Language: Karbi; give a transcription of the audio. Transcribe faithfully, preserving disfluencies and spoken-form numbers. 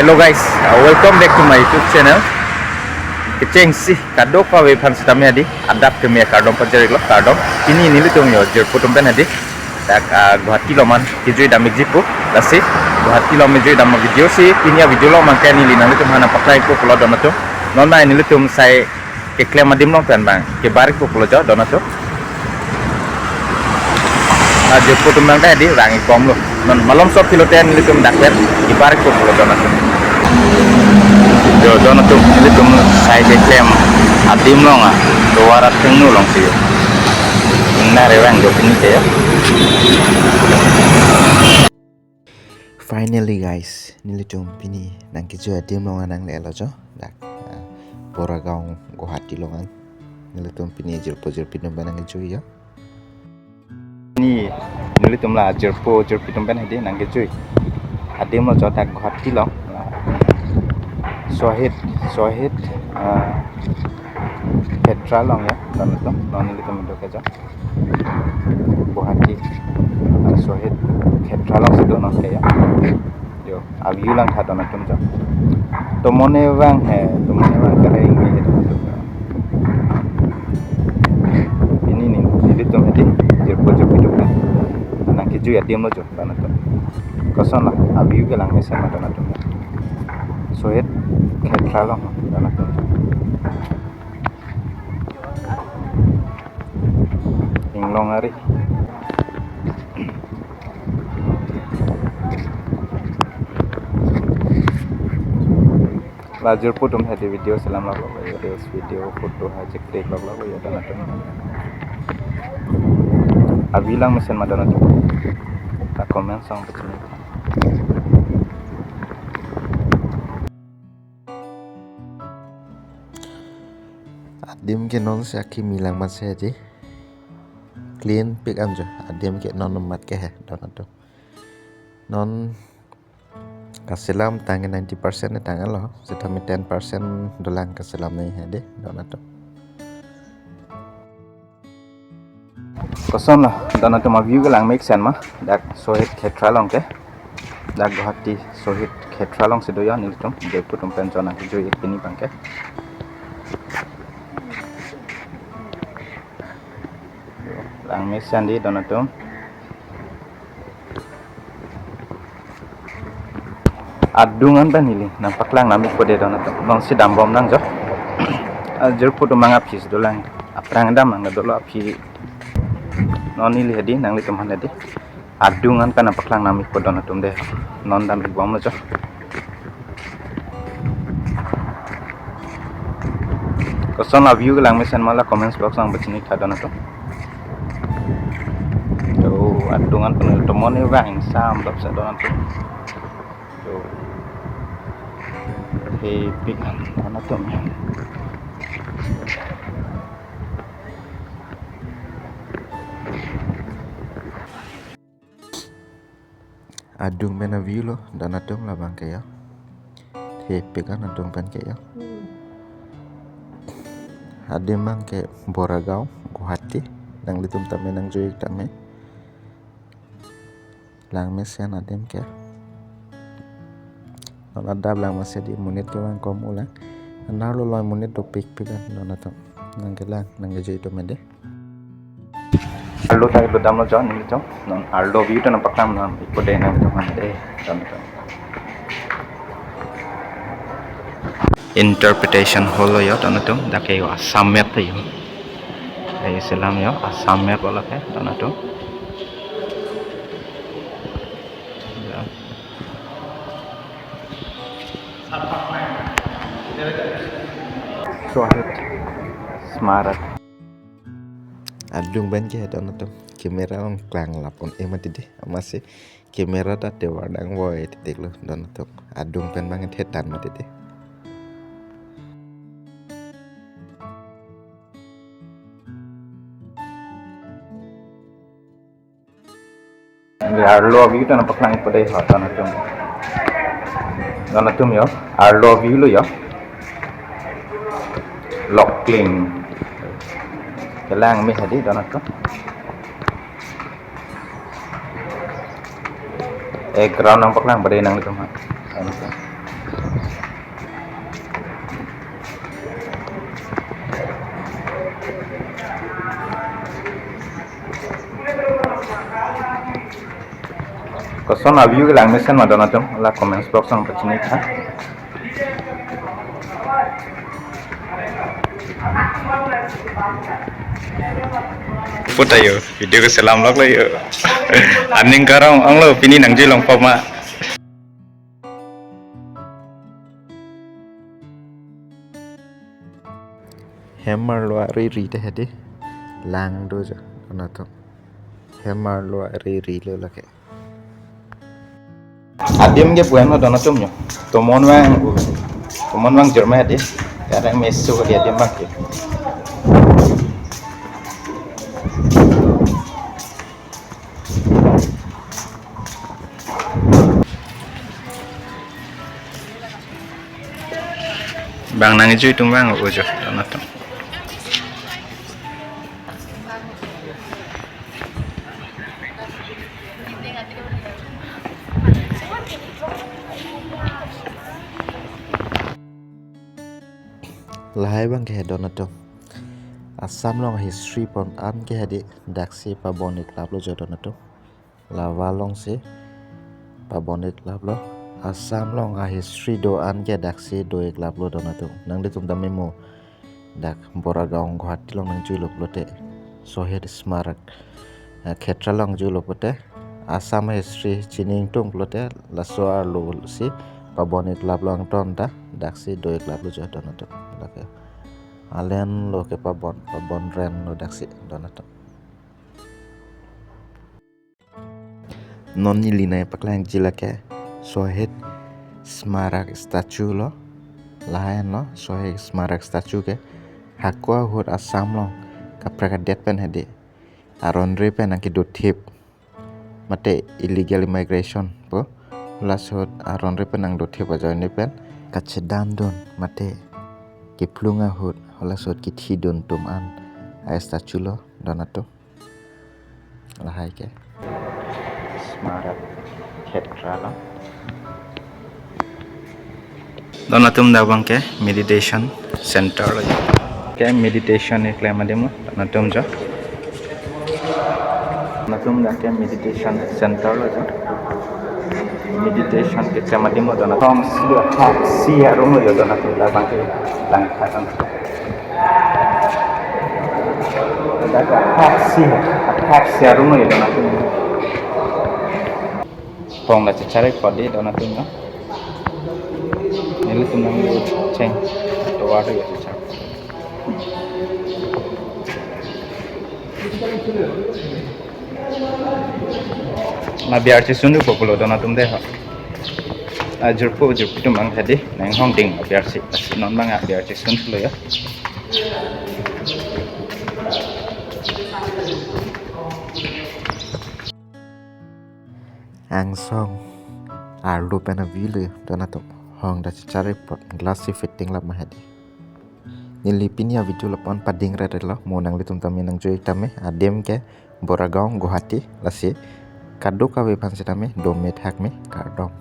Hello guys, uh, welcome back to my YouTube channel. Kechengsi kadokave aphan sitame hadi adap keme kardom pajirlo, kardom. Pini nelitum yo jirpo atum pen hadi dak, uh, Guwahati along man kejui dam ikjipo. Lasi Guwahati along kejui dam video si pini a-video along man ke neli nanglitum aphan nangpaklangpo pulo don atum. Non nelitum sai keklem adim along pen bang kebar ikpo pulo jo don atum. Ajirpo atum bang ta hadi rang-ik bomlo. Non malom sop kilometer nelitum dak pen kebar ikpo pulo don atum. Jo don atum, nelitum sai keklem adim along a, tovar athengno alongsi jo. Ingna revang jo pini ke jo. Finally guys, nelitum pini nangkejui adim along nanglelo jo. Dak, ah, Boragaon Guwahati along an. Nelitum pini jirpo jirpi atum pen nangkejui jo. Ni nelitum la jirpo jirpi atum pen hadi nangkejui adim along jo dak Guwahati along. Shahid, Shahid, ah, Khetra along jo, don atum, non nelitum do ke jo. Guwahati, ah, Shahid Khetra alongsi do non ke jo. Jo, a-view langtha don atum jo. Tomon evang he, tomon evang kere ingni he don atum jo. Pini ni, nelitum hadi jirpo jirpi atum nangkejui adim along jo don atum. Koson la, a-view ke langmesen ma don atum jo. Shahid Khetra along don atum jo. Inglong ari. La jirpo atum hadi video selam lok lok, reels video, photo ha jekte lok lok jo don atum. A-view langmesen ma don atum. Ta comment song pachini. Adim ke non si akimi lang mat si aji. Clean pik an jo. Adim ke non mat ke he don atum. Non kaselam tang ninety percent tanglo. Sitame ten percent dolang kaselam nangji he dei don atum. Koson la don atum, a-view ke langmesen ma dak Shahid Khetra along ke. Dak Guwahati Shahid Khetra alongsi do jo nelitum. Jirpo atum pen jo nangkejui ik pini bang ke. Langmesen dei don atum. Adung an pen neli nangpaklang nam ikpo dei don atum. Nonsi dam bom nang jo. Ajirpo atum mang aphi si dolang. Aphrang dam mang dolo aphi. Non neli hadi nanglitum aphan hadi adung an pen nangpaklang nam ikpo don atum dei. Non dam ik bomlo jo. Koson la view ke langmesen ma la comments box nang pachini tha don atum. Jo, adung an pen tomon evang ingsam dopse don atum. Jo. Hei pik an don atum. Adung pen a-view lo don atum labang ke jo. Thepik an adung pen ke jo. Adim abang ke Boragaon, Guwahati. Nanglitum tame nangjui tame. Langmesen adim ke. Non adap langmesen dei, monit ke bang kom ulang. Anarlo loi monit dopik pik an don atum. Nangkelang, nangkejui atum dei. Arlo ta arlo damlo jo nelitum. Non arlo view ta nangpaklang nam ikpo dei nangtum aphan dei. Don atum. Interpretation hall lo jo don atum. Dak ke jo Assam map ta jo. Dei selam jo Assam map lo ke don atum. Jo. Shahid Smarak. Adung pen ke don atum. Camera along klang lapon emat dei. Amatsi camera ta tovar nangvoi titik lo don atum. Adung pen bang thetan mat dei. Arlo view ta nangpaklang ikpo dei ho don atum. Don atum jo, arlo view lo jo. Lokling. Kelang me hadi don atum. Eh, ground nangpaklang pada nanglitum ha. Don atum. Koson a-view kelang mesen ma don atum, la comments box along pachini tha. Putayo, video keselam lok lo yo. Aning karong onglo pini nangji long pama. Hem arlo ari ri te hedi. Lang do jo, don atum. Hem arlo ari ri lo lake. Adim ke bueno don atum yo. Tomon vang, tomon vang jerme hedi. Kadang mesu ke adim vang ke. Bang nangkejui atum vang ojo, don atum. Lahai abang ke don atum. Assam along history pon an ke hedi daksi pabon-ik laplo jo don atum. La wall alongsi pabon-ik laplo. Assam along a-history do an ke daksi do-ik laplo don atum. Nanglitum tame mo dak Boragaon Guwahati along nangjui lo pulote Shohid Smarak, eh, Khetra along jui lo pulote Assam history chini ingtung pulote laso arlo si pabon-ik laplo, angton ta daksi do-ik laplo jo don atum. Lake alen lo ke pabon, pabon ren lo daksi don atum. Non neli nangpaklangji lake Shohid Smarak statue lo. Lahenlo Shohid Smarak statue ke. Hako ahut Assam along kaprek adet pen hedi aron-re pen nangkedothip, mate illegal immigration pu, halaso ahut aron-re pen nangdothip ajoine pen kachedandun mate keplung ahut halaso ahut kethidun atum an a-statue lo don atum. Lahai ke Smarak Khetra lo. Don atum, dak abang ke meditation center lo. Ke meditation keklem adim lo don atum jo. Don atum, dak ke meditation center lo jo. Meditation keklem adim lo don atum. Hong si, hong si arum lo jo don atum, dak abang ke lang katan. Dak athak si, athak si arum lo yo don atum. Pong la chechari padi don atum na. Nelitum nangcheng tovar yo chechari. Ma biar chesun do populo don atum de ha. Ajurpo ajurpi atum abang tadi nang hong ding biar si, si non abang biar chesun lo ya. Angsong arlo pen a-view lo don atum. Hong ta chechari apot glass si fitting lap ma hedi. Neli pini a-video lapu-an pading ret lo, mo nanglitum tame nangjui tame, adim ke Boragaon Guwahati, lasi kadokave aphan sitame dome thakme kardom.